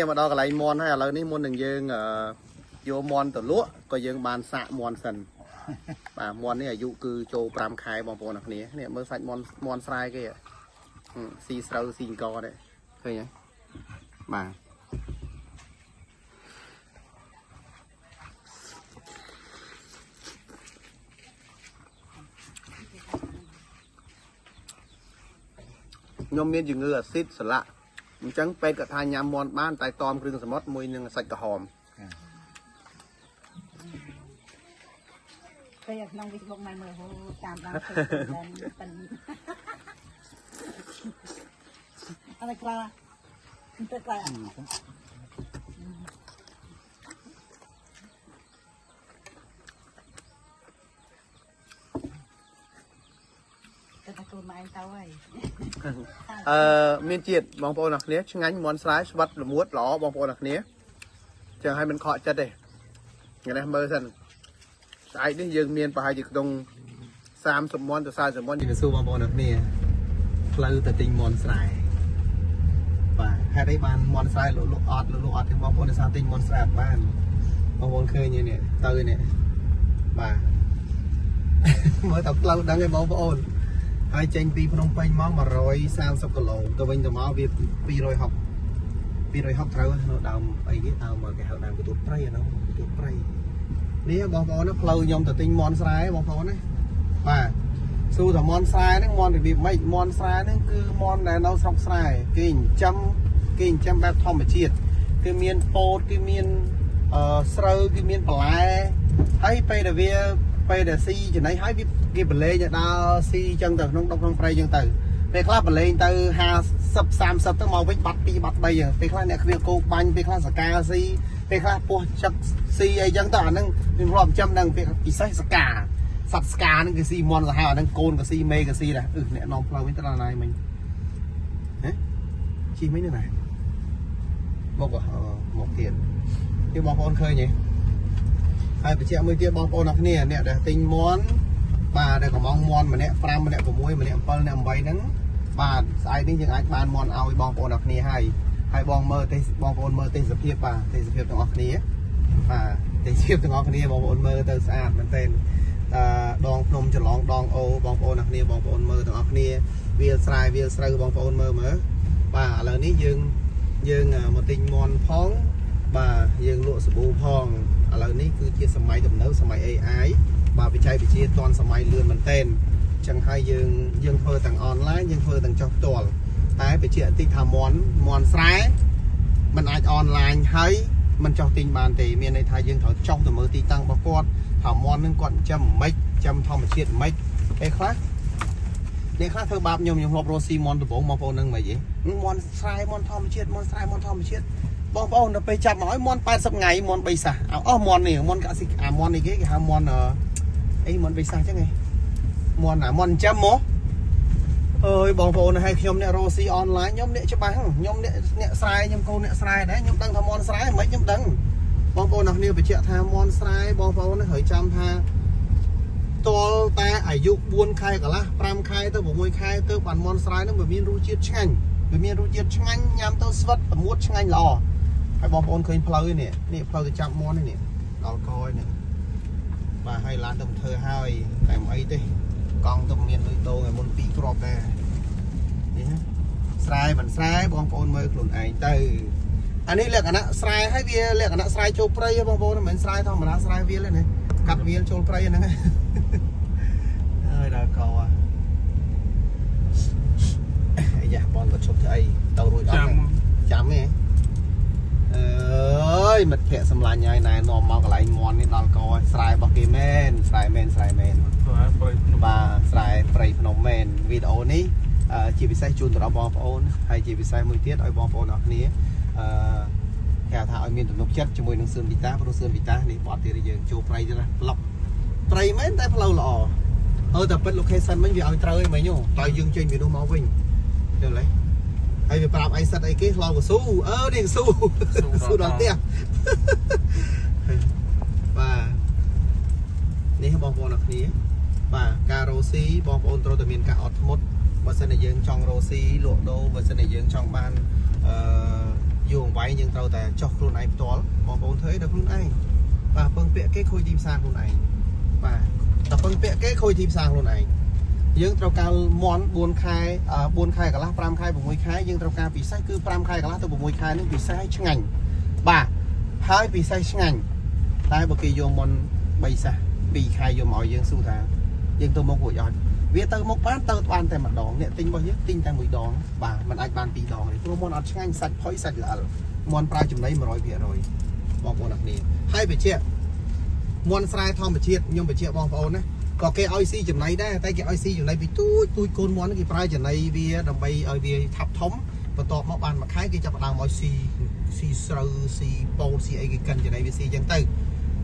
មកដល់កន្លែងមន់ហើយឥឡូវនេះមុននឹងយើងយកមន់ទៅលក់ក៏យើងបានសាកមន់សិនបាទមន់នេះអាយុគឺចូល5ខែបងប្អូនអរគ្នានេះមើលសាច់មន់មន់ស្រែគេស៊ីស្រូវស៊ីអង្គនេះឃើញទេបាទខ្ញុំមានជំងឺអាស៊ីតសន្លាក់អញ្ចឹងពេទ្យក៏ថាញ៉ាំមន់បានតែតមគ្រឿងសមុទ្រមួយនឹងសាច់ក្រហម ពេលក្នុង Facebook មកមើលហូតាមដល់ប៉ិនអត់ខ្លាទៅខ្លាតែកូនម៉ែទៅហើយ អឺមានជាតិបងប្អូនអរគ្នាឆ្ងាញ់មន់ស្រែស្វិតល្មួតល្អបងប្អូនអរគ្នាចឹងឲ្យមិនខកចិត្តទេថ្ងៃនេះមើលសិនស្អែកនេះយើងមានប្រហែលជាក្នុង30មន់ទៅ40មន់យើងសួរបងប្អូនអរគ្នាផ្លូវទៅទិញមន់ស្រែបាទហេតុអីបានមន់ស្រែលក់លក់អត់លក់លក់អត់ទេបងប្អូនដោយសារទិញមន់ស្រែអត់បានបងប្អូនឃើញនេះទៅនេះបាទមើលតែផ្លូវដឹងឯងបងប្អូនហើយចេញពីភ្នំពេញមក130គីឡូទៅវិញទៅមកវា260 260ត្រូវនៅដើមអីគេដើមគេហៅដើមកន្ទួតព្រៃអានោះកន្ទួតព្រៃនេះបងប្អូនណាផ្លូវខ្ញុំទៅទិញមន់ស្រែបងប្អូនណាបាទសួរថាមន់ស្រែហ្នឹងមន់របៀបម៉េចមន់ស្រែហ្នឹងគឺមន់ដែលនៅស្រុកស្រែគេចិញ្ចឹមគេចិញ្ចឹមបែបធម្មជាតិគេមានពោតគេមានស្រូវគេមានបន្លែហើយពេលដែលវាពេលដែលស៊ីចំណីហើយវាគេបលែងឲ្យដើរស៊ីចឹងទៅក្នុងដុកក្នុងព្រៃចឹងទៅពេលខ្លះបលែងទៅ50 30ទៅមកវិញបាត់2បាត់3ចឹងពេលខ្លះអ្នកខ្វៀលគោបាញ់ពេលខ្លះសកាស៊ីពេលខ្លះពោះចឹកស៊ីអីចឹងទៅអាហ្នឹងខ្ញុំរាប់ចាំហ្នឹងពេលពិសេសសកាសត្វស្កាហ្នឹងគឺស៊ីមន់សាហាវអាហ្នឹងកូនក៏ស៊ីមេក៏ស៊ីដែរអឺអ្នកនាំផ្លូវវិញទៅដល់ណាមិញហ៎ជីមិញនៅណាមកមកទៀតគេបងប្អូនឃើញទេហើយបញ្ជាក់មួយទៀតបងប្អូនអរគ្នាអ្នកដែលទិញមន់បាទដែលកំងមន់ម្នាក់5ម្នាក់6ម្នាក់7ម្នាក់8ហ្នឹងបាទស្អែកនេះយើងអាចបានមន់ឲ្យបងប្អូនអរគ្នាហើយហើយបងមើលទេសបងប្អូនមើលទេសភាពបាទទេសភាពទាំងអស់គ្នាបាទទេសភាពទាំងអស់គ្នាបងប្អូនមើលទៅស្អាតមែនទែនដងភ្នំច្រឡងដងអូបងប្អូនអរគ្នាបងប្អូនមើលទាំងអស់គ្នាវាលស្រែវាលស្រូវបងប្អូនមើលមើលបាទឥឡូវនេះយើងមកទិញមន់ផងបាទយើងលក់សាប៊ូផងឥឡូវនេះគឺជាសម័យទំនើបសម័យ AI បាទបច្ចេកវិទ្យាទាន់សម័យលឿនមែនទែនចឹងហើយយើងធ្វើទាំងអនឡាញយើងធ្វើទាំងចុះផ្ទាល់តែបញ្ជាក់តិចថាមន់ស្រែมันអាចអនឡាញហើយมันចុះទិញបានទេមានន័យថាយើងត្រូវចុះទៅមើលទីតាំងរបស់គាត់ថាមន់នឹងគាត់ចាំមិនចាំធម្មជាតិមិនពេលខ្លះអ្នកខ្លះធ្វើបាបខ្ញុំធ្លាប់រកស៊ីមន់ដំបងបងប្អូននឹងមិនហីមន់ស្រែមន់ធម្មជាតិមន់ស្រែមន់ធម្មជាតិបងប្អូនដល់ពេលចាប់មកឲ្យមន់80ថ្ងៃមន់3សាសអស់មន់នេះមន់កសិអាមន់នេះគេហៅមន់អីមន់3សាសចឹងឯងមន់អាមន់ចាំមកអើយបងប្អូនឲ្យខ្ញុំអ្នករកស៊ីអនឡាញខ្ញុំអ្នកច្បាស់ខ្ញុំអ្នកស្រែខ្ញុំកូនអ្នកស្រែដែរខ្ញុំដឹងថាមន់ស្រែមិនខ្ញុំដឹងបងប្អូនអ្នកគ្នាបញ្ជាក់ថាមន់ស្រែបងប្អូនហើយចាំថាតលតែអាយុ4ខែកន្លះ5ខែទៅ6ខែទៅបានមន់ស្រែនឹងវាមានរសជាតិឆ្ងាញ់វាមានរសជាតិឆ្ងាញ់ញ៉ាំទៅស្វិតប្រមួតឆ្ងាញ់ល្អហើយបងប្អូនឃើញផ្លូវនេះនេះផ្លូវទៅចាប់មន់នេះដល់កយនេះបាទហើយឡានទៅធ្វើហើយតែមិនអីទេកង់ទៅមានលុយដូងឲ្យមុន2គ្រាប់ដែរនេះស្រែមិនស្រែបងប្អូនមើលខ្លួនឯងទៅអានេះលក្ខណៈស្រែហើយវាលក្ខណៈស្រែចូលព្រៃបងប្អូនមិនមែនស្រែធម្មតាស្រែវាលទេណាកាត់វាលចូលព្រៃហ្នឹងហើយដល់កអាយ៉ាបងក៏ឈប់ធ្វើអីទៅរួចអត់ចាំទេអើយមិត្តភក្តិសម្លាញ់ហើយណែនាំមកកន្លែងមន់នេះដល់កស្រែរបស់គេមែនស្រែមែនស្រែមែនបាទស្រែព្រៃភ្នំមែនវីដេអូនេះជាពិសេសជូនទៅដល់បងប្អូនហើយជាពិសេសមួយទៀតឲ្យបងប្អូនអរគ្នាអឺគេថាឲ្យមានទំនុកចិត្តជាមួយនឹងសឿនវីតាព្រោះសឿនវីតានេះបត់ទៀតយើងចូលព្រៃទៀតណាប្លុកព្រៃមែនតែផ្លូវល្អអឺតែពិត location វិញវាឲ្យត្រូវឯងមិញតើយើងចេញពីនោះមកវិញយល់ទេហើយវាប្រាប់អីសិតអីគេឆ្លងកស៊ូអឺនេះកស៊ូស៊ូដល់ផ្ទះបាទនេះបងប្អូនអរគ្នាបាទការរ៉ូស៊ីបងប្អូនត្រូវតែមានការអត់ធ្មត់បើសិនជាយើងចង់រ៉ូស៊ីលក់ដូរបើសិនជាយើងចង់បានអឺ យូរអង្វែងយើងត្រូវតែចោះខ្លួនឯងផ្ទាល់បងប្អូនធ្វើអីដល់ខ្លួនឯងបាទពឹងពាក់គេខូចទីផ្សារខ្លួនឯងបាទតែពឹងពាក់គេខូចទីផ្សារខ្លួនឯងយើងត្រូវការមន់4ខែ4ខែកន្លះ5ខែ6ខែយើងត្រូវការពិសេសគឺ5ខែកន្លះទៅ6ខែនឹងពិសេសឲ្យឆ្ងាញ់បាទហើយពិសេសឆ្ងាញ់តែបើគេយកមន់3សះ2ខែយកមកឲ្យយើងស៊ូថាយើងទៅមុខរួចអត់វាទៅមុខបានទៅបានតែម្ដងអ្នកទិញរបស់យើងទិញតែមួយដងបាទมันអាចបានពីរដងទេព្រោះមន់អត់ឆ្ងាញ់សាច់ផុយសាច់ល្អិលមន់ប្រើចំណី100%បងប្អូនអរគ្នាហើយបញ្ជាក់មន់ស្រែធម្មជាតិខ្ញុំបញ្ជាក់បងប្អូនណាក៏គេឲ្យស៊ីចំណីដែរតែគេឲ្យស៊ីចំណីពីទូចទូចកូនមន់គេប្រើចំណីវាដើម្បីឲ្យវាឆាប់ធំបន្ទាប់មកបានមួយខែគេចាប់ផ្ដើមឲ្យស៊ីស៊ីស្រូវស៊ីពោតស៊ីអីគេកិនចំណីវាស៊ីអញ្ចឹងទៅ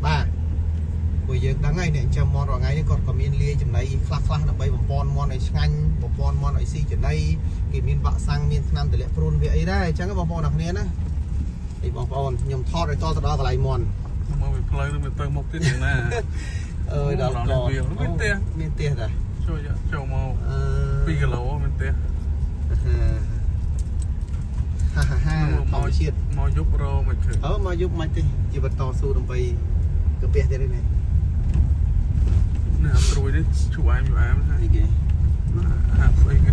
បាទព្រោះយើងដឹងហើយអ្នកចាំមន់រាល់ថ្ងៃនេះគាត់ក៏មានលាយចំណីខ្លះខ្លះដើម្បីបំពន់មន់ឲ្យឆ្ងាញ់បំពន់មន់ឲ្យស៊ីចំណីគេមានវ៉ាក់សាំងមានថ្នាំទម្លាក់ព្រូនវាអីដែរអញ្ចឹងបងប្អូនអរគ្នាណាអីបងប្អូនខ្ញុំថតឲ្យតទៅដល់កន្លែងមន់ មកពីផ្លូវទៅទៅមុខទៀតយ៉ាងណា អើយដល់ក មានផ្ទះ មានផ្ទះតា ចូលចូលមក2គីឡូមានផ្ទះ ហាហាហាធម្មជាតិ មកយប់រមិនឃើញ អឺមកយប់មិនទេជីវិតតស៊ូដើម្បីកាពះទៀតនេះ នេះអាត្រួយនេះឈូអែមយូអែម អីគេ អាស្អីគេ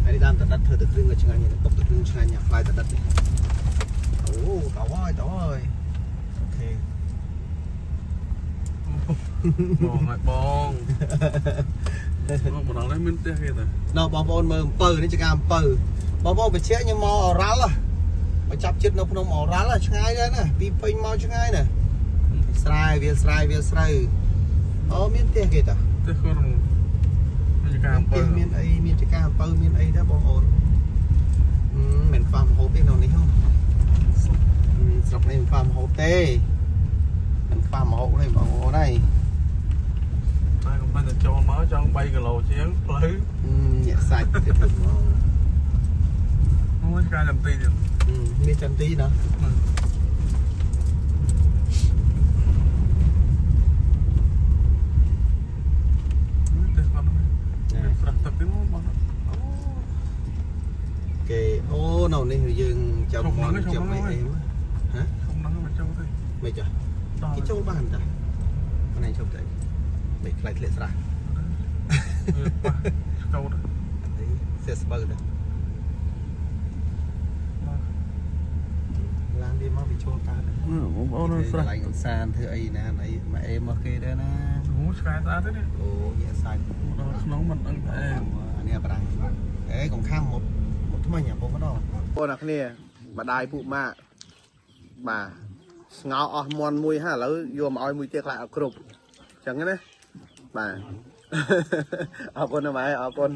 អានេះដើមតដិតធ្វើទឹកគ្រឿងក៏ឆ្ងាញ់ដែរបុកទឹកគ្រឿងឆ្ងាញ់អាផ្លែតដិតនេះអូតោហើយតោហើយអូខេ បងហើយបងបងមកដល់នេះមានផ្ទះគេតា ដល់បងប្អូនមើលអំពៅនេះជាការអំពៅបងប្អូនបញ្ជាក់ខ្ញុំមកអូរ៉ាល់មកចាប់ចិត្តនៅភ្នំអូរ៉ាល់ឆ្ងាយដែរណាពីពេញមកឆ្ងាយណាស្រែវាស្រែវាស្រូវអូមានផ្ទះគេតា ផ្ទះគាត់មានការអំពៅ មានអីមានចការអំពៅមានអីដែរបងប្អូនមិនខ្វះម្ហូបទេនៅនេះហ៎ស្រុកនេះមិនខ្វះម្ហូបទេមិនខ្វះម្ហូបទេបងប្អូនហើយ តែកុំបានតែចូលមកចង់3គីឡូជាងផ្លូវ ញាក់សាច់ទៅទៅមក មួយការចាំទីទៀត មានចាំទីណា ទេគាត់មានស្រះទឹកទៀតមកបង គេអូនៅនេះយើងចាំមកចាំអីអីហ៎ ក្នុងហ្នឹងមិនចូលទេ មិនចាគេចូលបានតាមិនឯងជប់ទៅមិនខ្លាចធ្លាក់ស្រះ វាប៉ះកោត អីសេះស្បូវទៅឡានវាមកវាចូលកើត បងប្អូនស្រះ កន្លែងកំសាន្តធ្វើអីណាអីមកអេមកគេដែរណា អូឆ្កែស្អាតទេនេះ អូញាក់សាច់ ដល់ក្នុងមិនដឹងអេ អានេះបារាំងអេកុំខាំមកមកថ្មិញអាបងម្ដងបងអ្នកគ្នាម្ដាយពួកម៉ាក់បាទស្ងោអស់មន់មួយហើយឥឡូវយកមកឲ្យមួយទៀតខ្លាចអត់គ្រប់អញ្ចឹងណាបាទអរគុណណាស់ម៉ែអរគុណ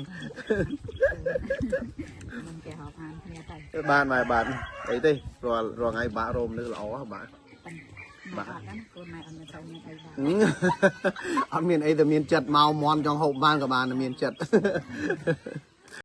ខ្ញុំគេហៅអានគ្នាទៅ បាទម៉ែបាទអីទេរាល់រាល់ថ្ងៃបាក់រោមនេះល្អហ៎បាទ បាទអត់ណាកូនម៉ែអត់មានត្រូវមានអីបាទ អត់មានអីតែមានចិត្តមកមន់ចង់ហូបបានក៏បានតែមានចិត្ត